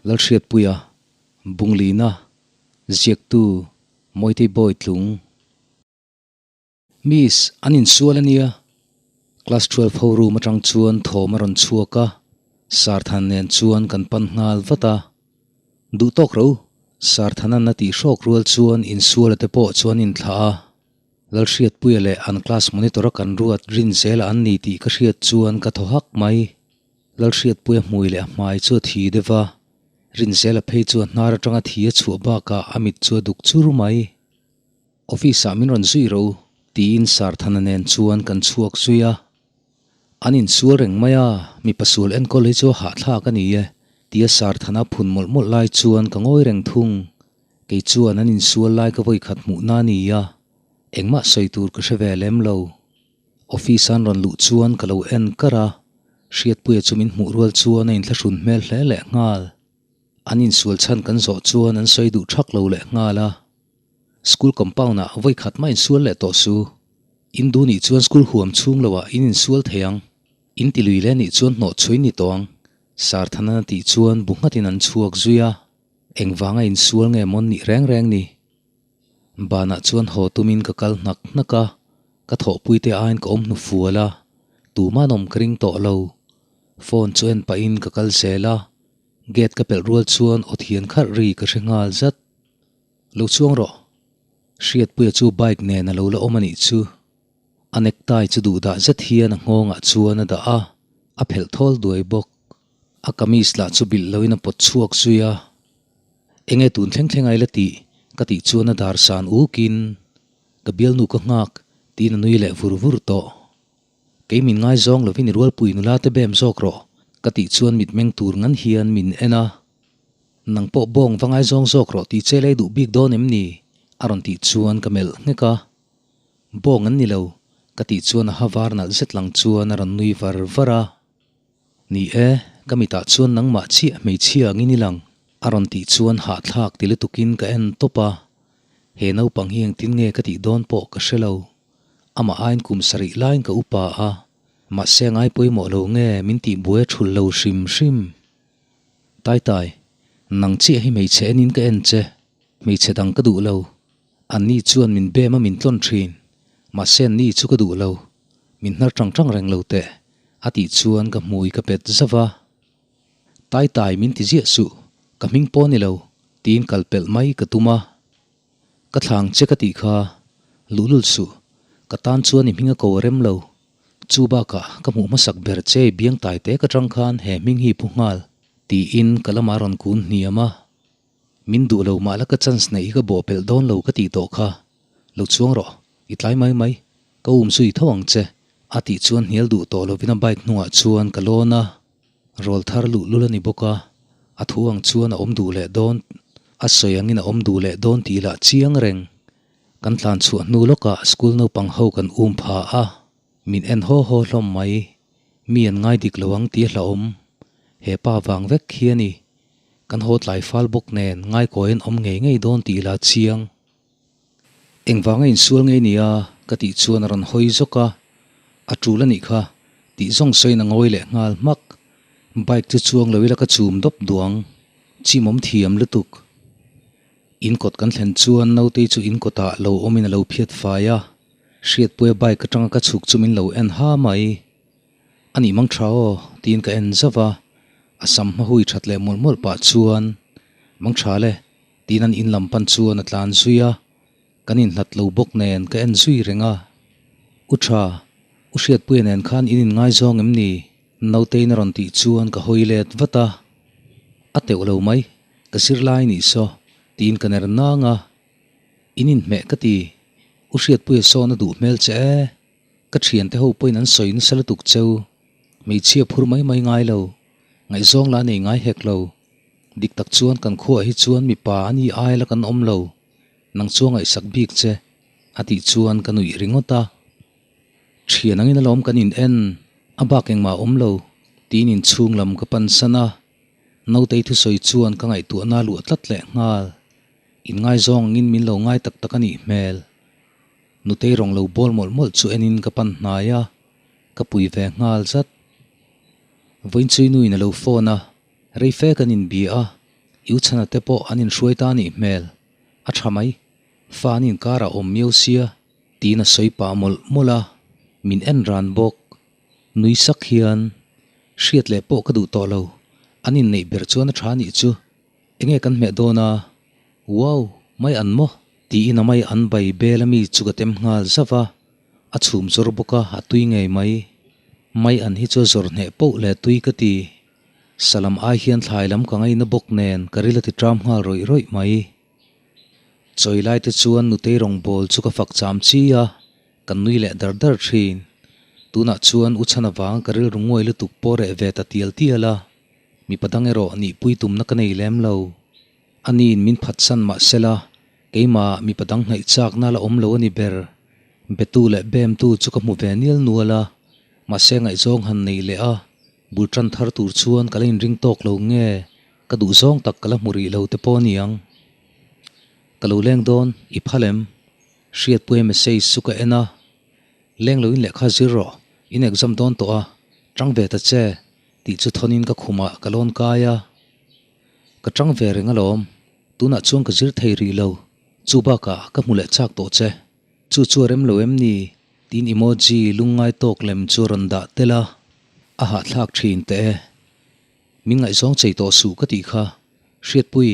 Lalhriatpuia, Bunglina, Ziaktu, Mawitei Bawitlung. Miss, an insual a nia. Class 12 ho room atang chuan thawm a rawn chhuak a, Sarthan nen chuan kan pan nghal vat a. Duh tawk ro, Sarthanan a tih hrawk rual chuan insuala te pawh chuan inthlah a. Lalhriatpuia leh an class monitor a kan ruat rin zela an ni tih ka hriat chuan ka thaw hak mai. Lalhriatpuia hmui leh a hmai chu a thi deuh va, Rinzela phei chu a hnar atanga thi a chhuah bakah a mit chu a duk chur mai. Office ah min rawn zui ro tiin Sarthana nen chuan kan chhuak zui a. An insual reng mai a, mipa sual enkawl hi chu a hahthlak a ni e tia Sarthana phun mawlh mawlh lai chuan ka ngawi reng thung. Kei chuan an insual lai ka vawikhat hmuhna a ni a, engmah sawi tur ka hre ve lem lo. Office an rawn luh chuan ka lo en kar a, Hriatpuia chu min hmuh rual chuan a inthlahrun hmel hle leh nghal. An insual chhan kan zawh chuan an sawi duh thak lo leh nghal a. School compound ah vawikhat mah insual leh tawh su. In duh nih chuan school huam chhung lo ah in insual thei ang. In ti lui leh nih chuan hnawh chhuin ni tawh ang. Sarthanan a tih chuan bu nghatin an chhuak zui a. Engvanga insual nge mawn nih reng reng ni? Banah chuan haw tumin ka kal hnak hnak a, ka thawhpuite aiin ka awm hnu fual a, tuman awm ka ring tawh lo. Phone chu en pahin ka kal zel a, gate ka pelh rual chuan aw thian kharh ri ka hre nghal zat. Lo chuang rawh. Hriatpuia chu bike nen a lo la awm a nih chu. A necktie chu duhdah zet hian a nghawngah chuan a dah a, a phelh thawl duai bawk. A kamis lah chu bilh loin a pawt chhuak zui a. Enge tun thleng thleng ai la tih? Ka tih chuan a dar san ukin, Ka bialnu ka nghak, tiin a nui leh vur vur tawh. Kei min ngaizawng lovin i rualpui nula te bem zawk rawh, ka tih chuan mitmeng tur ngan hian min en a. Nang pawh bawng va ngaizawng zawk rawh tih che lei duh bik dawn em ni? A rawn tih chuan ka melh nghek a. Bawng an ni lo, ka tih chuan a ha var nalh zet lang chuan a rawn nui var var a. Ni e, ka mitah chuan nangmah chiah hmeichhia angin i lang, a rawn tih chuan hahthlak ti lutukin ka en tawp a. He naupang hi engtin nge ka tih dawn pawh ka hre lo. Amah aiin kum sarih laiin ka upa a, mahse ngai pawimawh lo nge min tih buai a thulh lo hrim hrim. Tai tai, nang chiah hi hmeichhe enin ka en che, hmeichhe dang ka duh lo. Anni chuan min bem a min tlawn thin, mahse anni chu ka duh lo, min hnar tang tang reng lo teh, a tih chuan ka hmui ka pet zauh a. Tai tai min ti ziah suh, ka hming pawh ni lo, tiin kal pelh mai ka tum a. Ka thlang che ka tih kha, luhlul suh, ka tan chuan i hming a ko a rem lo. Chu bakah ka hmuh hmasak ber che i biang tai tek atang khan he hming hi phu nghal, tiin ka lamah rawn kun hniam a. Min duh lo mah la ka chance neih hi ka bawh pelh dawn lo ka tih tawh kha. Lo chuang rawh, i tlai mai mai, ka um zui tho ang che, a tih chuan hnial duh tawh lovin a bike hnungah chuan ka lawn a, rawl thar luh lul a ni bawk a, a thu ang chuan a awm duh leh dawn, a sawi angin a awm duh leh dawn tih lah chiang reng. Kan tlan chhuah hnu lawkah school naupang ho kan um pha a, min en haw haw hlawm mai, mi an ngai dik lo ang tih a hlauhawm, he pa vang vek hi a ni. Kan haw tlai fal bawk nen ngaikawi an awm ngei ngei dawn tih la chiang. Engvanga insual ngei nia ka tih chuan a rawn hawi zawk a, a tul a nih kha tih zawng sawiin a ngawi leh nghal hmak. Bike chu chuang lo ila ka chum dawp duang, chimawm thiam lutuk. In kawt kan thlen chuan nautei chu in kawtah lo awmin a lo phiat fai a, Hriatpuia bike atanga ka chhuk chu min lo en ha mai. A nih mang tha aw, tiin ka en zauh a, a sam hma hui that leh mawlh mawlh pah chuan, Mang tha le, tiin an in lam pan chuan a tlan zui a, kan inhlat lo bawk nen ka en zui reng a. U tha, U Hriatpuia nen khan in inngaizawng em ni? Nautein a rawn tih chuan ka hawi let vat a, A teuh lo mai, ka zirlai nih saw, tiin ka ner nang a, In inhmeh ka ti, U Hriatpuia sawn a duh hmel che e. Ka thiante ho pawhin an sawi nasa lutuk cheu. Hmeichhia phur mai mai ngai lo. Ngaihzawng lah nei ngai hek lo. Dik tak chuan kan khuaah hi chuan mipa a ni ai la kan awm lo. Nang chu a ngaihsak bik che. A tih chuan ka nuih ringawt a. Thian angin alawm kan in en. A bak engmah a awm lo. Tiin inchhung lam ka pan san a. Nautei thusawi chuan ka ngaihtuahna a luah tlat leh nghal. Inngaizawng angin min lo ngai tak tak a nih hmel. Nutei rawng lo bawl mawlh mawlh chu enin ka pan hnai a, ka pui ve nghal zat. Vawinchui nuin a lo phone a, rei fe kan inbia a. I u chhana te pawh an inhruai ta anih hmel. A tha mai. Fa an inkarah awm miau sia tiin a sawi pah mawlh mawlh a, min en ran bawk. Nui sak hian hriat leh pawh ka duh tawh lo. An inneih ber chuan a tha anih chu. Enge kan hmeh dawn a? Wow! Mai an maw? Tiin a mai an bai bel a mi chu ka tem nghal zauh a, a chhum zawr bawk a, a tui ngei mai. Mai an hi chu a zawr hneh poh leh tui ka ti. Salam ai hian thlai lam ka ngaina bawk nen ka ril a ti ṭam nghal rawih rawih mai. Chawi lai te chuan nutei rawngbawl chu ka fak cham chi a, kan nui leh dar dar thin. Tunah chuan u chhan avang ka rilru nguai lutuk pawh reh ve ta tial tial a, mipa dang erawh nihpui tumna ka nei lem lo. Aniin min phatsan mah sela, keimah mipa dang hnaih chakna la awm lo a ni ber. Betu leh bemtu chu ka hmu ve nial nual a, mahse ngaihzawng han nei leh a, bul tan thar tur chuan ka la inring tawk lo nge, ka duh zawng tak ka la hmu rih lo te pawh a ni ang. Ka lo leng dawn, i phal em? Hriatpuia message chu ka en a, Leng loin lehkha zir rawh, in exam dawn tawh a, tang ve ta che, tih chu thawnin ka khumah ka lawn kai a. Ka tang ve reng alawm, tunah chuan ka zir thei rih lo, chu bakah ka hmu leh chak tawh che. Chu chu a rem lo em ni? Tiin emoji lungngai tawk lem chu a rawn dah tel a, a hahthlak thin teh e. Min ngaihzawng chei tawh suh ka tih kha, Hriatpui,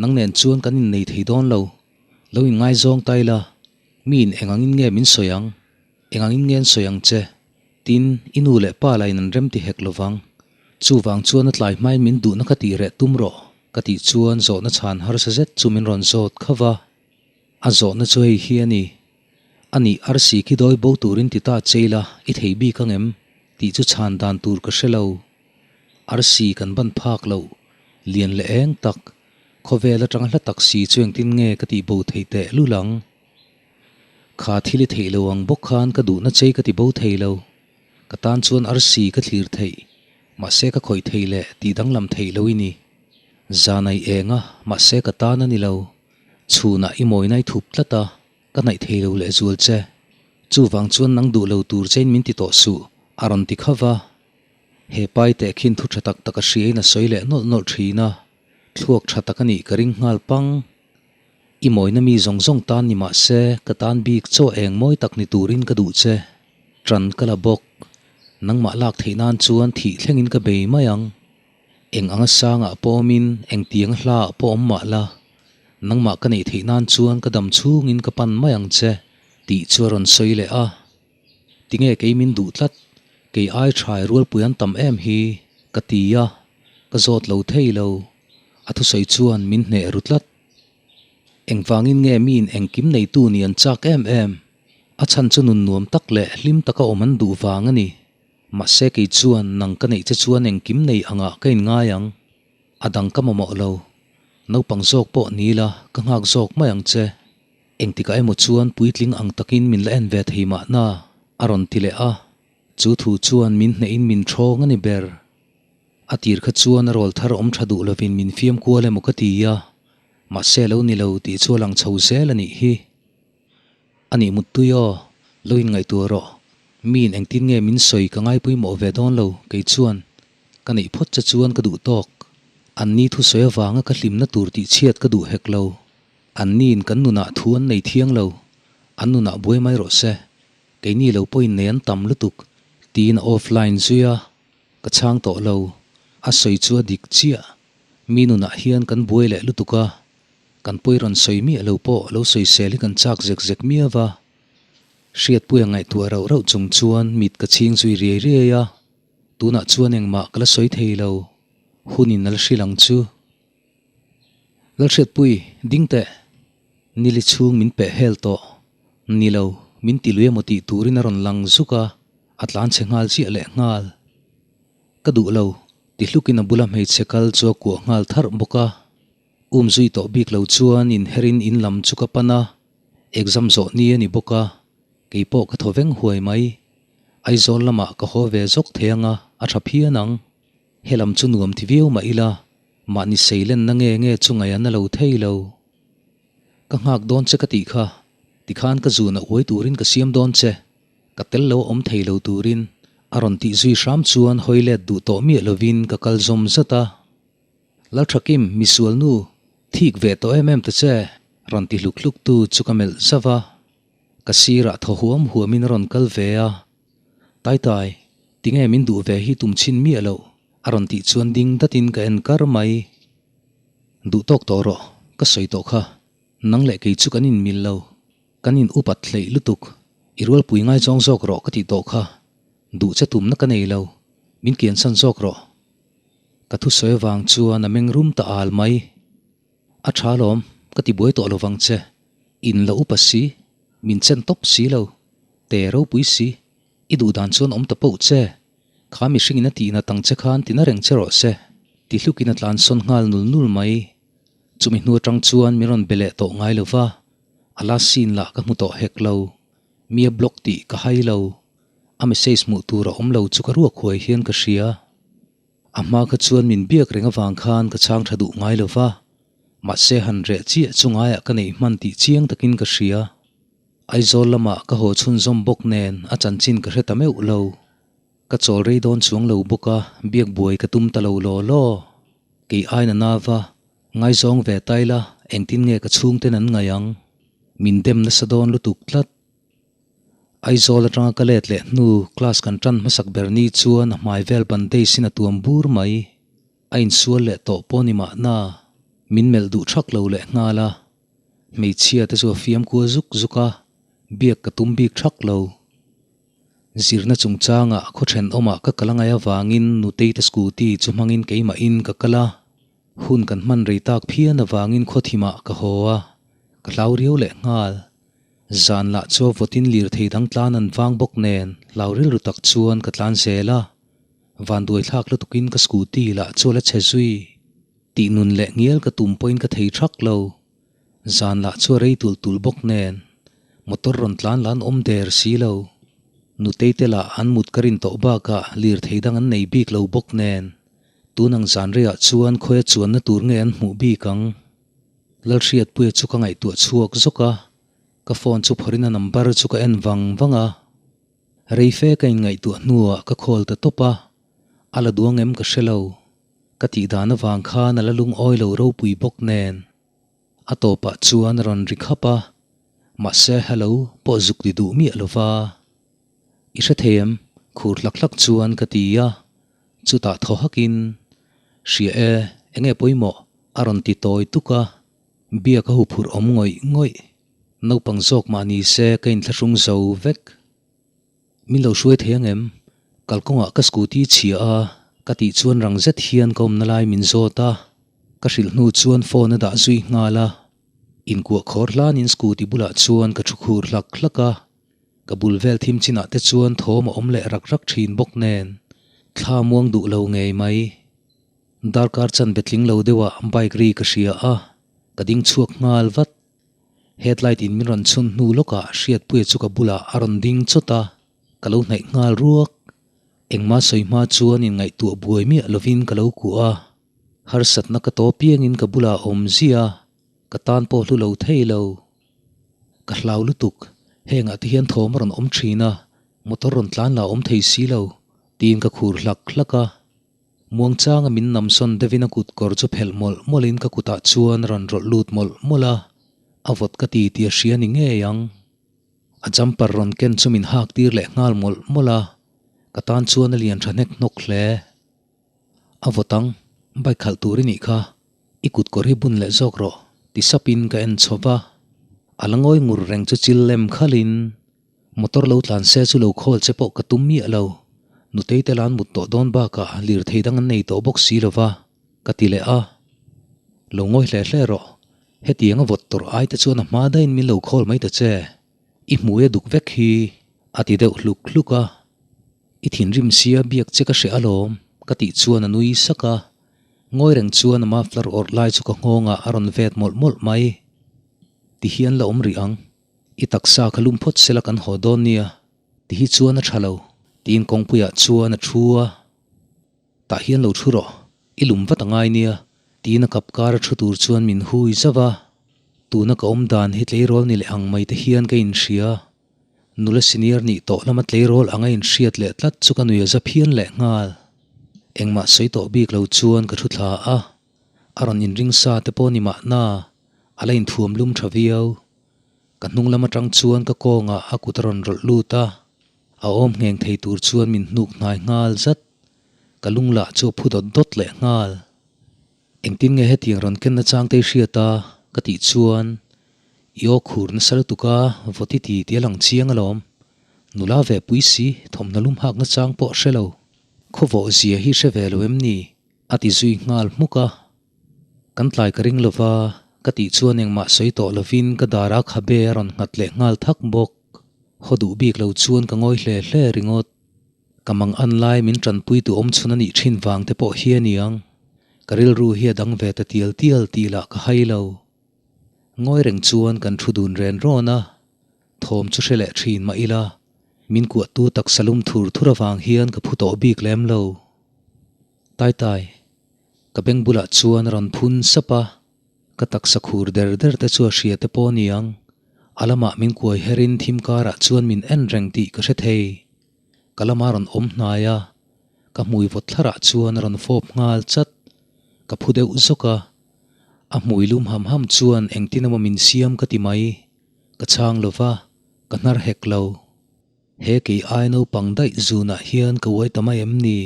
nang nen chuan kan innei thei dawn lo, lo inngaizawng ta ila, miin engangin nge min sawi ang? Engangin nge an sawi ang che? Tin, i nu leh pa lain an remti hek lo vang. Chuvang chuan a tlai hmain min duhna ka tih reh tum rawh, ka tih chuan zawhna chhan harsa zet chu min rawn zawt kha va. A zawhna chu hei hi a ni, A nih arsi khi dawi bo turin ti ta che ila i thei bik ang em? tih chu chhan dan tur ka hre lo. Arsi kan ban phak loh, lian leh eng tak, khawvel atanga hla tak si chu engtin nge ka tih bo theih teh lul ang? Kha thil i theih lo ang bawk khan ka duhna chei ka ti bo thei lo. Ka tan chuan arsi ka thlir theih, mahse ka khawih thei leh tih danglam theih lo i ni. Zan ai eng a, mahse ka tan a ni lo. Chhunah i mawina i thup tlat a, ka hnaih thei lo lehzual che. Chuvang chuan nang duh lo tur chein min ti tawh suh, a rawn ti kha va. He pai teh khin thu tha tak tak a hriain a sawi leh nawlh nawlh thin a, thluak tha tak a nih ka ring nghal pang. I mawina mi zawng zawng tan ni mah se, ka tan bik chaw eng mawi tak ni turin ka duh che. Ṭan ka la bawk. Nangmah lak theih nan chuan thih thlengin ka bei mai ang. Eng anga sangah pawh awmin, engtiang hlaah pawh awm mah la, nangmah ka neih theih nan chuan ka dam chhungin ka pan mai ang che, tih chu a rawn sawi leh a. Tinge kei min duh tlat, kei ai ṭhai rualpui an tam em hi, ka ti a, ka zawt lo thei lo. A thusawi chuan min hneh ru tlat. Engvangin nge miin engkim neitu nih an chak em em? A chhan chu nun nuam tak leh hlim taka awm an duh vang a ni. Mahse kei chuan nang ka neih che chuan engkim nei angah ka inngai ang. A dang ka mamawh lo. Naupang zawk pawh ni la, ka nghak zawk mai ang che. Engtikah emaw chuan puitling ang takin min la en ve thei mahna, a rawn ti leh a. Chu thu chuan min hnehin min ṭhawng a ni ber. A tir kha chuan a rawl thar awm tha duh lovin min fiam kual emaw ka ti a, mahse lo ni lo tih chu a lang chho zel a nih hi. A nih muttui aw, lo inngaihtuah rawh. Miin engtin nge min sawi ka ngaipawimawh ve dawn lo, kei chuan ka neih phawt che chuan ka duh tawk. Anni thusawi avanga ka hlimna tur tih chhiat ka duh hek lo. Anniin kan nunah thu an nei thiang lo, an nunah buai mai rawh se. Keini lo pawhin nei an tam lutuk, tiin a offline zui a. Ka chhang tawh lo. A sawi chu a dik chiah. Mi nunah hian kan buai leh lutuk a, kan pawi rawn sawi miah lo pawh lo sawisel hi kan chak zek zek miau va. Hriatpuia ngaihtuah rauh rauh chung chuan mit ka chhing zui riai riai a, tunah chuan engmah ka la sawi thei lo. Hunin a la hrilh ang chu. Lalhriatpui, ding teh. Nili chhung min peh hel tawh. Ni lo, min ti lui emaw tih turin a rawn lang zuk a, a tlan chhe nghal chiah leh nghal. Ka duh lo, ti hlukin a bula hmeichhe kal chu a kuah nghal tharh bawk a. Um zui tawh bik lo chuan inherin in lam chu ka pan a, exam zawh ni a ni bawk a, kei pawh ka thaw veng huai mai. Aizawl lamah ka haw ve zawk thei ang a, a tha phian ang. He lam chu nuam ti viau mah ila, mahni seilenna nge nge chu ngaih an a lo thei lo. Ka nghak dawn che ka tih kha, tikhan ka zun a uai turin ka siam dawn che, ka tel lo a awm thei lo turin a rawn tih zui hram chuan hawi let duh tawh miah lovin ka kal zawm zat a. Lalthakim, misual nu, thik ve tawh em em ta che, rawn ti hluk hluk tu chu ka melh zauh a. Ka sirah thaw huam huamin a rawn kal ve a. Taitai, tinge min duh ve hi tum chhin miah loh, a rawn tih chuan ding datin ka en kar mai. Duh tawk tawh rawh, ka sawi tawh kha. Nang leh kei chu kan inmil lo. Kan in upat hleih lutuk. I rualpui ngaizawng zawk rawh ka tih tawh kha. Duh che tumna ka nei lo. Min kiansan zawk rawh. Ka thusawi avang chuan a meng rum ta al mai. A tha lawm, ka ti buai tawh lovang che. In la upa si, min chen tawp si lo. Te ropui si, i duh dan chuan awm ta poh che. Kha mihring in a tihna tang che khan tina reng che rawh se. Ti hlukin a tlansawn nghal nul nul mai. Chumi hnu atang chuan min rawn be leh tawh ngai lo va, a last scene lah ka hmu tawh hek lo. Mi a block tih ka hai lo. A message hmuh tur a awm lo chu ka ruak huai hian ka hria. A hma kha chuan min biak reng avang khan ka chhang tha duh ngai lo va, mahse han reh chiah chu ngaiah ka neih hman tih chiang takin ka hria. Aizawl lamah ka haw chhunzawm bawk nen a chanchin ka hre ta meuh lo. Ka chawl rei dawn chuang lo bawk a, biak buai ka tum ta lo law law. Kei aina nava, ngaizawng ve ta ila engtin nge ka chhungten an ngaih ang? Min dem nasa dawn lutuk tlat. Aizawl atanga ka let leh hnu class kan tan hmasak ber ni chuan a hmai vel bandage in a tuam bur mai. A insual leh tawh pawh ni mahna min melh duh thak lo leh nghal a. Hmeichhia te chu a fiam kual zuk zuk a, biak ka tum bik thak lo. Zirna chungchangah khaw thenawmah ka kal a ngaih avangin Nutei te scooty chu hmangin keimahin ka kal a. Hun kan hman rei tak phian avangin khawthimah ka haw a, ka hlau riau leh nghal. Zan lah chu a vawtin lirthei dang tlan an vang bawk nen hlau rilru tak chuan ka tlan zel a, vanduai thlak lutukin ka scooty lah chu a la chhe zui. Tih nun leh ngial ka tum pawhin ka thei thak lo. Zan lah chu a rei tulh tulh bawk nen motor rawn tlan lah an awm der si lo. Nutei te lah an mut ka rin tawh bakah lirthei dang an nei bik lo bawk nen tun ang zan reiah chuan khawia chuanna tur nge an hmuh bik ang? Lalhriatpuia chu ka ngaihtuah chhuak zawk a, ka phone chu phawrhin a number chu ka en vang vang a. Rei fe ka inngaihtuah hnuah ka call ta tawp a, a la duang em ka hre lo. Ka tih dan avang khan a la lungawi lo ropui bawk nen. A tawpah chuan a rawn ri khap a, mahse hello pawh zuk ti duh miah lo va. I hre thei em? Khur hlak hlak chuan ka ti a, chutah thaw hakin, Hria e, enge pawimawh? A rawn ti tawi tuk a, biak a huphurh awm ngawih ngawih. Naupang zawk mah ni se ka inthlahrung zo vek. Min lo hruai thei ang em? Kalkawngah ka scooty chhia a, ka tih chuan rang zet hian ka awmna lai min zawt a. Ka hrilh hnu chuan phone a dah zui nghal a. Inkuah khawr hlanin scooty bulah chuan ka thu khur hlak hlak a. Ka bul vel thim chinah te chuan thawm a awm leh rak rak thin bawk nen, thla muang duh lo ngei mai. Darkar chan be tling lo deuhah bike ri ka hria a, ka ding chhuak nghal vat. Headlight in min rawn chhun hnu lawkah Hriatpuia chu ka bulah a rawn ding chawt a, ka lo hnaih nghal ruak. Engmah sawi hma chuan inngaihtuah buai miah lovin ka lo kuah a, harsatna ka tawp piangin ka bulah a awm ziah a, ka tan pawh hlu lo thei lo. Ka hlau lutuk, hengah te hian thawm a rawn awm thin a, motor rawn tlan lah a awm thei si lo, tiin ka khur hlak hlak a. Muangchanga min namsawn deuhin a kut kawr chu phelh mawlh mawlhin ka kutah chuan a rawn rawlh lut mawlh mawlh a, a vawt ka ti tih a hria ni ngei ang. A jumper rawn ken chu min hak tir leh nghal mawlh mawlh a, ka tan chuan a lian tha hnek hnawk hle. A vawt ang, bike khalh tur i nih kha, i kut kawr hi bun leh zawk rawh, ti sapin ka en chho va. A la ngawi ngur reng chu chil lem khalhin Motor lo tlan se chu lo khawl che pawh ka tum miah lo. Nutei te lan mut tawh dawn bakah lirthei dang an nei tawh bawk si lo va, ka ti leh a. Lo ngawi hle hle rawh. Hetiang a vawt tawrh ai te chuan a hma daihin min lo khawl mai ta che. I hmui a duk vek hi, a ti deuh hluk hluk a. I thinrim sia biak che ka hreh alawm, ka tih chuan a nui sak a. Ngawi reng chuan a muffler awrh lai chu ka nghawngah a rawn vet mawlh mawlh mai. Tihian la awm rih ang. I taksa kha lum phawt sela kan haw dawn nia, ti hi chuan a tha lo, tiin kawngpuiah chuan a thu a. Tah hian lo thu rawh, i lum vat a ngai nia, tiin a kap kar a thu tur chuan min hui zauh a. Tuna ka awm dan hi tleirawl ni leh ang mai te hian ka inhria. Nula senior nih tawh lama tleirawl anga inhriat leh tlat chu ka nui a za phian leh nghal. Engmah sawi tawh bik lo chuan ka thu thla a. A rawn inring sa te pawh ni mahna, a la inthuam lum tha viau. Ka hnung lam atang chuan ka kawngah a kut a rawn rawlh lut a, a awm ngheng thei tur chuan min hnuk hnai nghal zat. Ka lung lah chu a phu dawt dawt leh nghal. Engtin nge hetiang rawn ken nachang te i hriat a? ka tih chuan i aw khur nasa lutuk a, vawt i ti tih a lang chiang alawm. Nula ve pui si, thawmhnaw lum hak nachang pawh hre lo. Khawvawh zia hi hre ve lo em ni? a ti zui nghal hmuk a. Kan tlai ka ring lova, ka tih chuan engmah sawi tawh lovin ka dara khabe a rawn nghat leh nghal thak bawk. Haw duh bik lo chuan ka ngawi hle hle ringawt. Ka mang an lai min tanpui tu awm chhun a nih thin vang te pawh hi a niang. Ka rilru hi a dang ve ta tial tial tih lah ka hai lo. Ngawi reng chuan kan thu dun ren rawn a, thawm chu hre leh thin mah ila, min kuahtu taksa lum thur thur avang hian ka phu tawh bik lem lo. Tai tai, ka beng bulah chuan a rawn phun sap a, ka taksa khur der der te chu a hria te pawh a niang. A lamah min kuai herin thim karah chuan min en reng tih ka hre thei. Ka lama rawn awm hnai a, ka hmui vawt thlarah chuan a rawn fawp nghal chat. Ka phu deuh zawk a, a hmui lum ham ham chuan engtin emaw min siam ka ti mai. Ka chhang lo va, ka hnar hek lo. He kei ai naupang daih zunah hian ka uai ta mai em ni?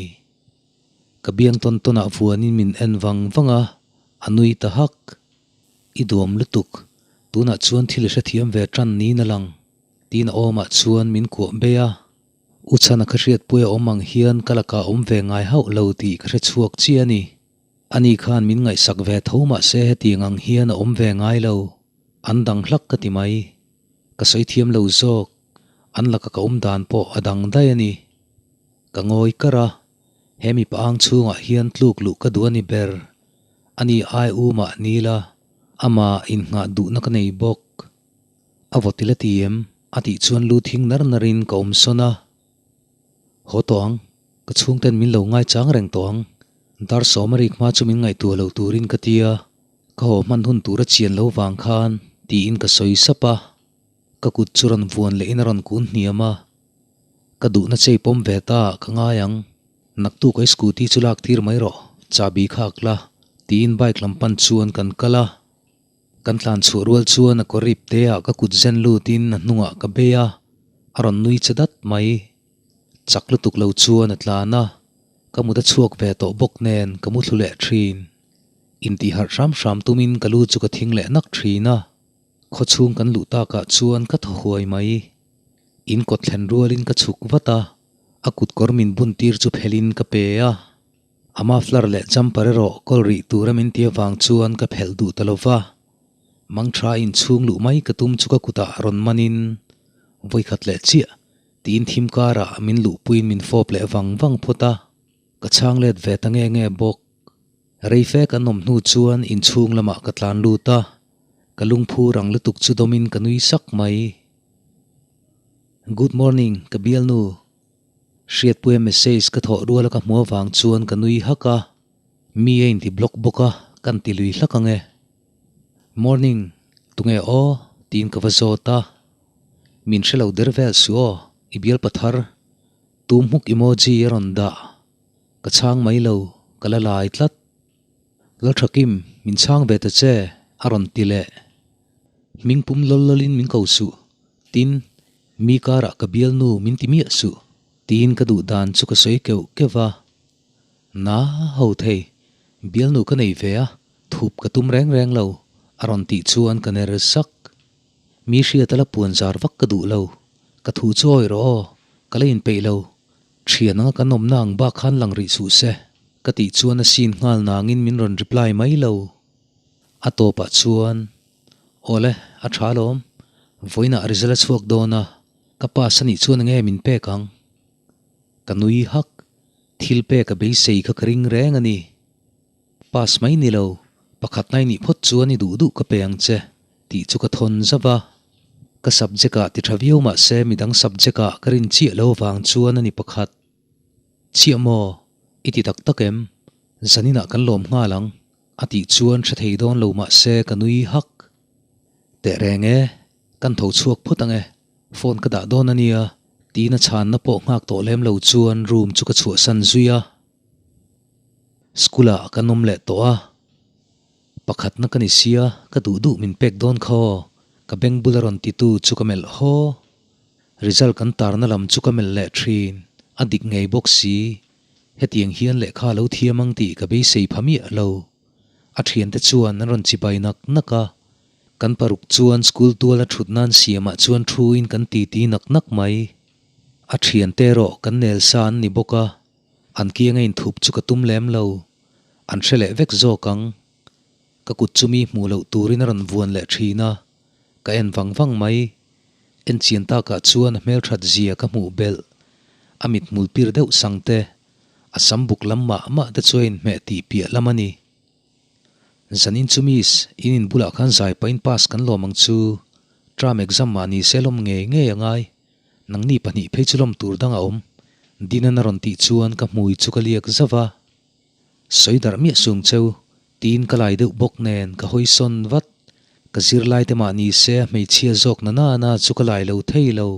Ka biang tawn tawnah vuanin min en vang vang a, a nui ta hak. I duam lutuk, tunah chuan thil i hrethiam ve tan niin a lang, tiin a awmah chuan min kuah bei a. U chhana ka hriatpui a awm ang hian ka lakah awm ve ngai hauh lo tih ka hre chhuak chiah a ni. Ani khan min ngaihsak ve tho mah se hetiang ang hian a awm ve ngai lo, an dang hlak ka ti mai. Ka sawi thiam lo zawk, an laka ka awm dan pawh a dang daih a ni. Ka ngawi kar a, he mipa ang chhungah hian tluk luh ka duh a ni ber. Ani ai u mah ni la, amah innghah duhna ka nei bawk. A vawt ila ti em? A tih chuan lu thing nar narin ka awm sawn a. Haw tawh ang, ka chhungten min lo ngaichang reng tawh ang. Dar sawma rik hma chu min ngaihtuah lo turin ka ti a, ka haw hman hun tura chian lo vang khan tiin ka sawi sap a. Ka kut chu rawn vuan lehin a rawn kun hniam a. Ka duhna chei pawm ve ta ka ngai ang. Naktuk ai scooty chu lak tir mai rawh, chahbi khak la, tiin bike lam pan chuan kan kal a. Kan tlan chhuah rual chuan a kawr ip te ah ka kut zen lutin a hnungah ka bei a, a rawn nui che dat mai. Chak lutuk lo chuan a tlan a, ka mut a chhuak ve tawh bawk nen ka mu thlu leh thin. Intih harh hram hram tumin ka lu chu ka thing leh nak thin a. Khawchhung kan luh takah chuan ka thaw huai mai. In kawt thlen rualin ka chhuk vat a, a kutkawr min bun tir chu phelhin ka pe a. A muffler leh jumper erawh kawl rih tura min ti avang chuan ka phelh duh ta lo va. Mangtha inchhung luh mai ka tum chu ka kutah rawn manin vawikhat leh chiah tiin thim karah min luhpuiin min fawp leh vang vang phawt a. Ka chhang let ve ta nge nge bawk. Rei fe kan awm hnu chuan inchhung lamah ka tlan lut a, ka lungphu rang lutuk chu dawmin ka nui sak mai. Good morning, ka bialnu. Hriatpuia message ka thawh ruala ka hmu avang chuan ka nui hak a, mi a inti block bawk a, kan ti lui hlak ang e. Morning, tunge aw? tiin ka va zawt a. Min hre lo der vel suh aw, i bialpa thar. Tum hmuk emoji a rawn dah. Ka chhang mai lo, ka la lai tlat. Lalthakim, min chhang ve ta che, a rawn ti leh. Hming pum lawl lawlin min ko suh, tin, mi karah ka bialnu min ti miah suh, tiin ka duh dan chu ka sawi keuh keuh va. Na, ho thei, bialnu ka nei ve a, thup ka tum reng reng lo, a rawn tih chuan ka ner sak. Mi hriat a la puan zar vak ka duh lo, ka thu chu awi rawh aw, ka la inpeih lo, Thian anga kan awmna ang bak khan lang rih suh se, ka tih chuan a scene nghal nangin min rawn reply mai lo. A tawpah chuan, Awle, a tha alawm, vawiinah result a chhuak dawn a, ka pass a nih chuan enge min pek ang? Ka nui hak, thil pek a beisei kha ka ring reng a ni. Pass mai ni lo, pakhat nai nih phawt chuan i duh duh ka pe ang che, tih chu ka thawn zauh a. Ka subject ah ti tha viau mah se midang subject ah ka rin chiah lo vang chuan a ni pakhat. Chiah maw? I ti tak tak em? Zaninah kan lawm nghal ang, a tih chuan hre thei dawn lo mah se ka nui hak. Teh reng e, kan tho chhuak phawt ang e, phone ka dah dawn a nia, tiin a chhanna pawh nghak tawh lem lo chuan room chu ka chhuahsan zui a. School ah kan awm leh tawh a. Pakhatna ka ni sia, ka duh duh min pek dawn kha aw, ka beng bula rawn titu chu ka melh haw. Result kan tarna lam chu ka melh leh thin, a dik ngei bawk si. Hetiang hian lehkha a lo thiam ang tih ka beisei pha miah lo. A thiante chuan an rawn chibai nak nak a. Kan paruk chuan school tuala thut nan siamah chuan thuin kan titi nak nak mai. A thiante erawh kan nel sa an ni bawk a, an kianga inthup chu ka tum lem lo. An hre leh vek zawk ang. Ka kut chu mi hmuh loh turin a rawn vuan leh thin a, ka en vang vang mai. En chian takah chuan a hmelthat zia ka hmuh belh. A mithmul pir deuh sang te, a sam buk lam mah mah te chu a inhmeh tih piah lam a ni. Zanin chu miss, in in bulah khan zai pahin pass kan lawm ang chu. Term exam mah ni se lawm ngei ngei a ngai. Nangni pahnih phei chu lawm tur dang a awm. Dinan a rawn tih chuan ka hmui chu ka liak zauh a. Sawi darh miah sung cheu, tiin ka lai deuh bawk nen ka hawi sawn vat. Ka zirlai te mah ni se a hmeichhia zawk na nana chu ka lai lo thei lo.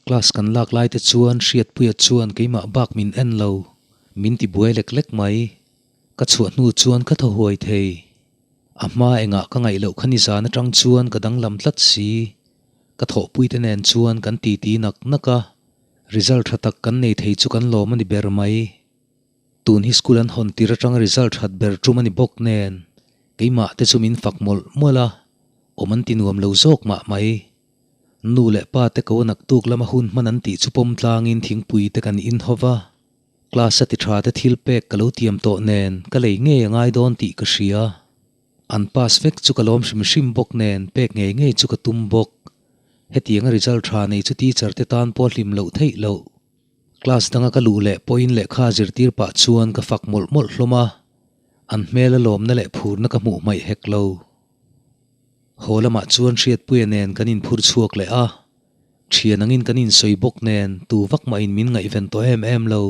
Class kan lak lai te chuan Hriatpuia chuan keimah bak min en lo, min ti buai lek lek mai. Ka chhuah hnu chuan ka thaw huai thei. A hma engah ka ngaih loh kha nizan atang chuan ka danglam tlat si. Ka thawhpuite nen chuan kan titi nak nak a, result tha tak kan nei thei chu kan lawm a ni ber mai. Tun hi school an hawn tir atanga result that ber tum a ni bawk nen, keimah te chu min fak mawlh mawlh a, awm an ti nuam lo zawk mah mai. Nu leh pa te ko naktuk lama hun hman an tih chu pawm tlangin thingpui te kan in ho va. Class a ti tha te thil pek ka lo tiam tawh nen ka lei ngei a ngai dawn tih ka hria. An pass vek chu ka lawm hrim hrim bawk nen pek ngei ngei chu ka tum bawk. Hetiang a result tha nei chu teacher te tan pawh hlim loh theih loh. Class danga ka luh leh pawhin lehkha zirtir pah chuan ka fak mawlh mawlh hlawm a, an hmel a lawmna leh phurna ka hmuh hmaih hek lo. Haw lamah chuan Hriatpuia nen kan inphur chhuak leh a, Thian angin kan insawi bawk nen tu vak mahin min ngaihven tawh em em lo.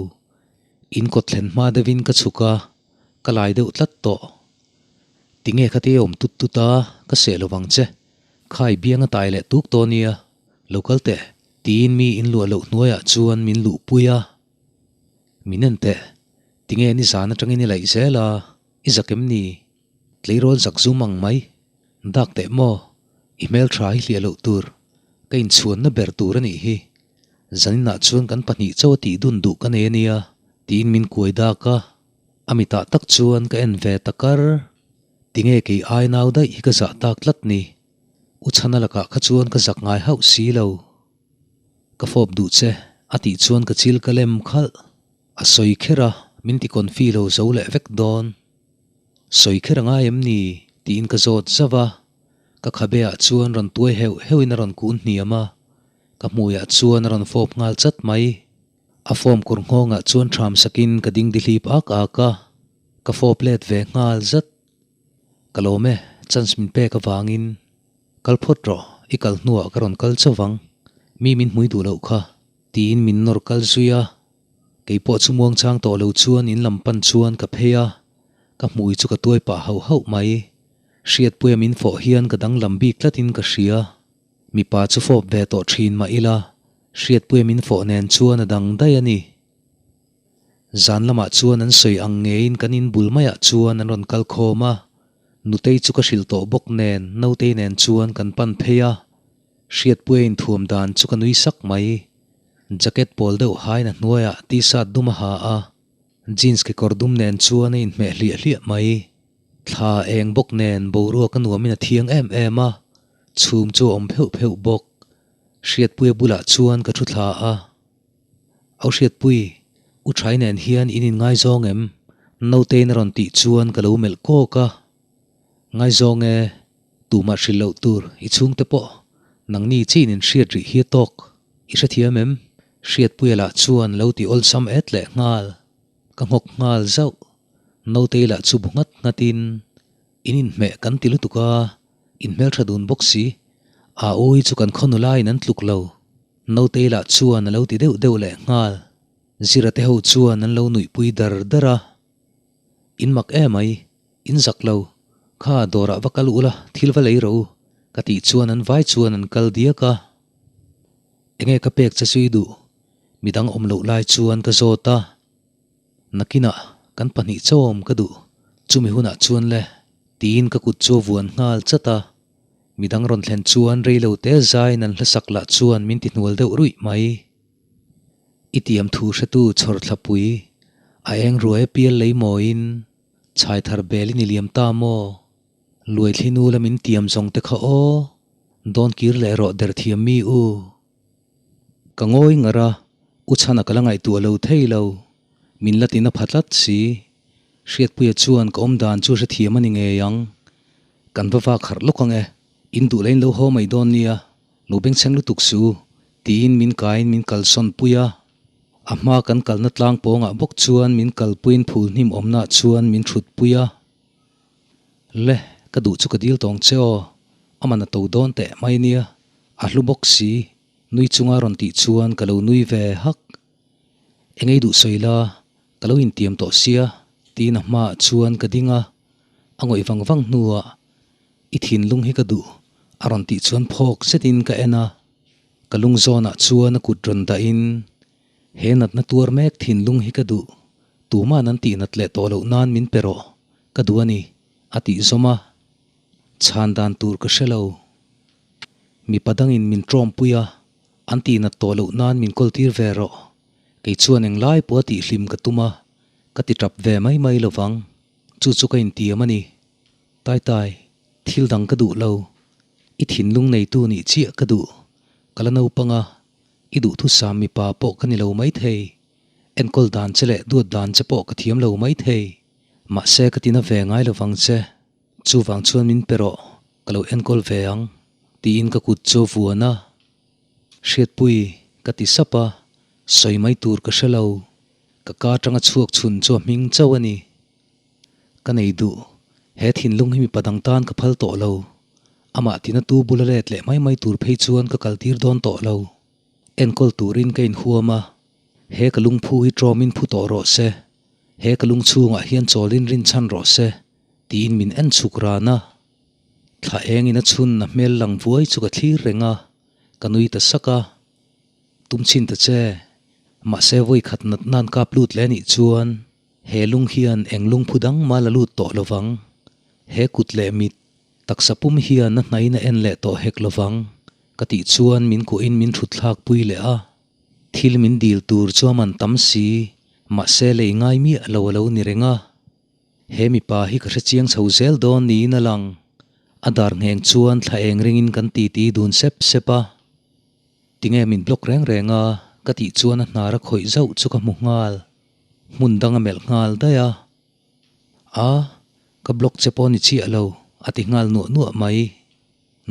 In kawt thlen hma deuhin ka chhuk a, ka lai deuh tlat tawh. Tinge khatia awm tut tut a, ka seh lo vang che. Khai biang a tai leh tuk tawh nia, lo kal teh, tiin mi inluah loh hnuaiah chuan min luhpui a. Min en teh, tinge nizan atangin i laih zel a, i zak em ni? Tleirawl zak zum ang mai. Dak teh maw? I hmel tha hi hliah loh tur. Ka inchhuanna ber tur a nih hi. Zaninah chuan kan pahnih chauh a tih dun duh ka nei a nia, tiin min kuai dak a. A mitah tak chuan ka en ve ta kar. Tinge kei ai nau daih hi ka zah tak tlat ni. U chhana lakah kha chuan ka zak ngai hauh si lo. Ka fawp duh che, a tih chuan ka chil ka lem khalh. A sawi kher a, min ti confi lo zo leh vek dawn. Sawi kher a ngai em ni? tiin ka zawt zauh a, ka khabe ah chuan rawn tuai heuh heuh in a rawn kun hniam a, ka hmui ah chuan a rawn fawp nghal chat mai. A form kawr nghawng ah chuan ṭham sak in ka ding dihlip ak ak a, ka fawp let ve nghal zat. Ka lawm e, chance min pek avangin. Kal phawt rawh, i kal hnuah ka rawn kal chauh ang, mi min hmui duh loh kha, tiin min nawr kal zui a. Kei pawh chu muangchang tawh lo chuan in lam pan chuan ka phei a, ka hmui chu ka tuai pah hauh hauh mai. Hriatpuia min fawh hian ka danglam bik tlatin ka hria. Mipa chu fawp ve tawh thin mah ila, Hriatpuia min fawh nen chuan a dang daih a ni. Zan lamah chuan an sawi ang ngeiin kan in bul maiah chuan an rawn kal khawm a, Nutei chu ka hrilh tawh bawk nen Notei nen chuan kan pan phei a, Hriatpuia inthuam dan chu ka nui sak mai. Jacket pawl deuh hain a hnuaiah t-shirt dum a ha a, jeans kekawr dum nen chuan a inhmeh hliah hliah mai. Thla eng bawk nen boruak a nuamin a thiang em em a, chhum chu a awm pheuh pheuh bawk. Hriatpuia bulah chuan ka thu thla a. Au Hriatpui, U Thai nen hian in inngaizawng em? Nauteiin a rawn tih chuan ka lo melh kawk a. Ngaizawng e, tumah hrilh loh tur i chhungte pawh nangni chiin in hriat rih hi a tawk. I hrethiam em? Hriatpuia lah chuan lo ti awlsam et leh nghal. Ka nghawk nghal zauh. Nautei lah chu bu nghat nghatin, In inhmeh kan ti lutuk a, in hmeltha dun bawk si. A u hi chu kan khaw nula in an tluk lo. Nautei lah chuan a lo ti deuh deuh leh nghal. Zira te ho chuan an lo nuihpui dar dar a. In mak emai. In zak lo, kha dawrah va kal ula thil va lei rawh u, ka tih chuan an vai chuan an kal diak a. Enge ka pek che chu i duh? Midang awm loh lai chuan ka zawt a. Nakinah kan pahnih chauh awm ka duh, chumi hunah chuan le. Tiin ka kut chu a vuan nghal chat a. Midang rawn thlen chuan reilo te zaiin an hlasak lah chuan min ti hnual deuh ruih mai. I tiam thu hretu chhawr thlapui, a eng ruai a pial lei mawiin chhai thar bel i ni liam ta maw? Luaithli nu la min tiam zawng te kha aw, dawn kir leh rawh der thiam mi u. Ka ngawi ngar a, u chhana ka la ngaihtuah lo thei lo. Min la tina pha tlat si. Hriatpuia chuan ka awm dan chu hrethiam a ni ngei ang. Kan va vak harh lawk ang e, in duh lain lo haw mai dawn nia, lo bengchheng lutuk su, tiin min kaiin min kalsawn pui a. A hma kan kalna tlang pawngah bawk chuan min kalpuiin phul hnim awmnaah chuan min thutpui a. Le, ka duh chu ka dil tawng che aw, a man a to dawn teh mai nia, a hlu bawk si, nui chunga rawn tih chuan ka lo nui ve hak. Engei duh sawi la, ka lo intiam tawh sia, tiin a hmaah chuan ka ding a, a ngawih vang vang hnuah, I thinlung hi ka duh, a rawn tih chuan phawk zetin ka en a, ka lung zawnah chuan a kut rawn dahin, He natna tuar mek thinlung hi ka duh, tuma'n an tihnat leh tawh loh nan min pe rawh, ka duh a ni, a tih zawm a. Chhan dan tur ka hre lo. Mipa dangin min tawmpui a, an tihnat tawh loh nan min kawltir ve rawh. Kei chuan englai pawh a tihhlim ka tum a, ka ti tap ve mai mai lo vang. Chu chu ka intiam a ni. Taitai, thil dang ka duh lo. I thinlung neitu nih chiah ka duh. Ka la naupang a, I duhthusam mipa pawh ka ni lo maithei. Enkawl dan che leh duat dan che pawh ka thiam lo maithei. Mahse ka tina ve ngai lo vang che. Chuvang chuan min pe rawh, ka lo enkawl ve ang, tiin ka kut chu a vuan a. Hriatpui, ka ti sap a, sawi mai tur ka hre lo. Ka ka atanga chhuak chhun chu a hming chauh a ni. Ka nei duh, he thinlung hi mipa dang tan ka phal tawh lo. Amah tina tu bula let leh mai mai tur phei chuan ka kaltir dawn tawh lo. Enkawl turin ka inhuam a, he ka lungphu hi ṭawmin phu tawh rawh se, he ka lung chhungah hian chawlin rinchhan rawh se, tiin min en chhuk ran a. Thla engin a chhun a hmel lang vuai chu ka thlir reng a, ka nui ta sak a. Tum chhin ta che, mahse vawi khat nat nan kap lut leh anih chuan he lung hian eng lungphu dang mal a lut tawh lovang. He kut leh mit, taksa pum hian a hnaiin a en leh tawh hek lovang, ka tih chuan min kuahin min thut thlak pui leh a. Thil min dil tur chu a man tam si, mahse lei ngai miah lo a lo ni reng a. He mipa hi ka hre chiang chho zel dawn niin a lang. A dar ngheng chuan thla eng ringin kan titi dun sep sep a. Tinge min block reng reng a? ka tih chuan a hnar a khawih zauh chu ka hmu nghal. Hmun dang a melh nghal daih a. A, ka block che pawh ni chiah lo, a ti nghal nuah nuah mai.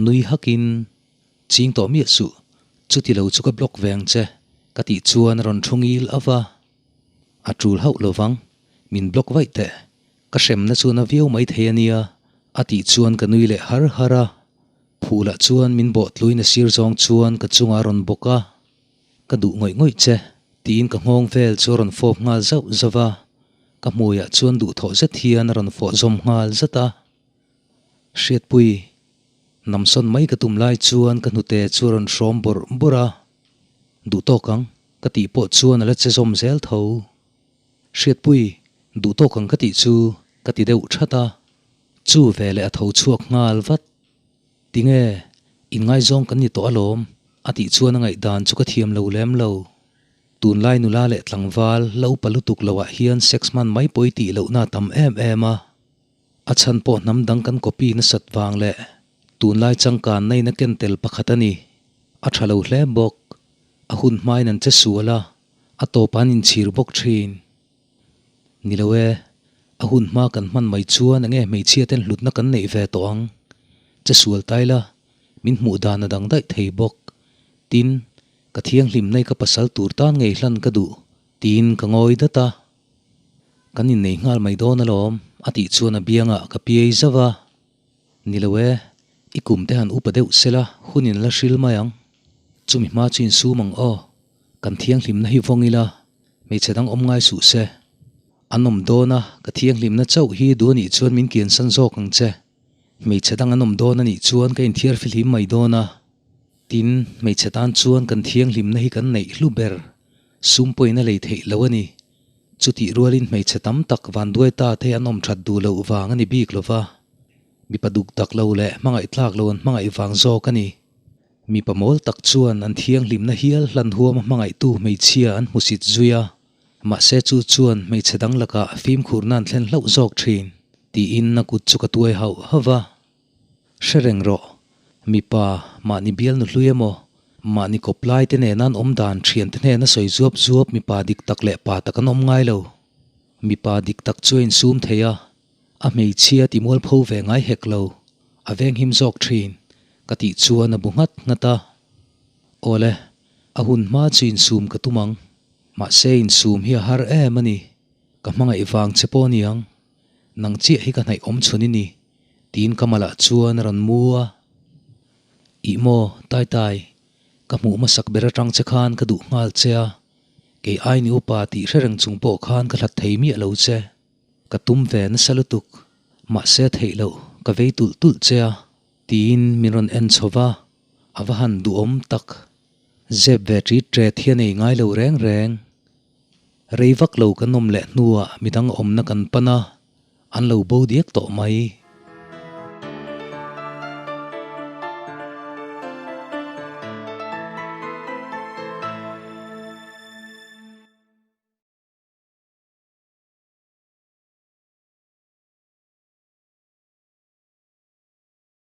Nui hakin, Ching tawh miah suh, chuti lo chu ka block ve ang che, ka tih chuan a rawn thu ngil ava. A tul hauh lo vang, min block vaih teh, ka hremna chu na viau mai thei a nia, a tih chuan ka nui leh har har a. Phulah chuan min bawh tluin a sir zawng chuan ka chungah a rawn bawk a. Ka duh ngawih ngawih che, tiin ka nghawng vel chu a rawn fawp nghal zauh zauh a, ka hmuiah chuan duhthawh zet hian a rawn fawh zawm nghal zat a. Hriatpui, namsawn mai ka tum lai chuan ka hnute chu a rawn hrawm bawrh bawrh a, Duh tawk ang, ka tih pawh chuan a la che zawm zel tho. Hriatpui, duh tawk ang ka tih chu ka ti deuh that a, chu veleh a tho chhuak nghal vat. Tinge, inngaizawng kan ni tawh alawm, a tih chuan a ngaihdan chu ka thiam lo lem lo. Tunlai nula leh tlangval la upa lutuk loah hian sex hman mai pawi tih lohna a tam em em a. A chhan pawh hnam dang kan copy nasat vang leh tunlai changkan nain a ken tel pakhat a ni. A tha lo hle bawk. A hun hmain an che sual a, a tawp an inchhir bawk thin. Ni lo e, a hun hma kan hman mai chuan enge hmeichhia ten hlutna kan neih ve tawh ang? Che sual tai la, min hmuh dan a dang daih thei bawk. Tin, ka thianghlim nai ka pasal tur tan ngei hlan ka duh, tiin ka ngawi dat a. Kan innei nghal mai dawn alawm, a tih chuan a biangah ka piai zauh a. Ni lo e, i kum te han upa deuh sela hun in la hril mai ang. Chumi hma chu insum ang aw, kan thianghlimna hi vawng ila, hmeichhe dang awm ngai suh se. An awm dawn a, ka thianghlimna chauh hi duh anih chuan min kiansan zawk ang che. Hmeichhe dang an awm dawn anih chuan ka inthiar fihlim mai dawn a. Tin, hmeichhe tan chuan kan thianghlimna hi kan neih hlu ber, sum pawhin a lei theih lo a ni. Chutih rualin hmeichhe tam tak vanduai ta te an awm that duh loh vang a ni bik lo va. Mipa duk dak lo leh hmangaih tlak lo an hmangaih vang zawk a ni. Mipa mawl tak chuan an thianghlimna hial hlan huama hmangaihtu hmeichhia an hmusit zui a, mahse chu chuan hmeichhe dang lakah fimkhurna an thlen hlauh zawk thin, tiin a kut chu ka tuai hauh hauh va. Hre reng rawh, mipa mahni bialnu hlui emaw, mahni kawp lai te nena an awm dan thiante hnena sawi zuap zuap mipa dik tak leh pa tak an awm ngai lo. Mipa dik tak chu a insum thei a, A hmeichhia ti mualpho ve ngai hek lo, a venghim zawk thin, ka tih chuan a bu nghat nghat a. Awle, a hun hma chu insum ka tum ang. Mahse insum hi a har em a ni. Ka hmangaih vang che pawh niang. Nang chiah hi ka hnaih awm chhun i ni, tiin ka malah chuan a rawn mu a. Ih maw, Tai Tai, ka hmuh hmasak ber atang che khan ka duh nghal che a, kei aini upa tih hre reng chung pawh khan ka hlat thei miah lo che. Ka tum ve nasa lutuk, mahse theih loh ka vei tulh tulh che a, tiin min rawn en chho va, a va han duhawm tak. Zep ve ṭit ṭet hi a nei ngai lo reng reng. Rei vak lo kan awm leh hnuah midang awmna kan pan a, an lo bo diak tawh mai.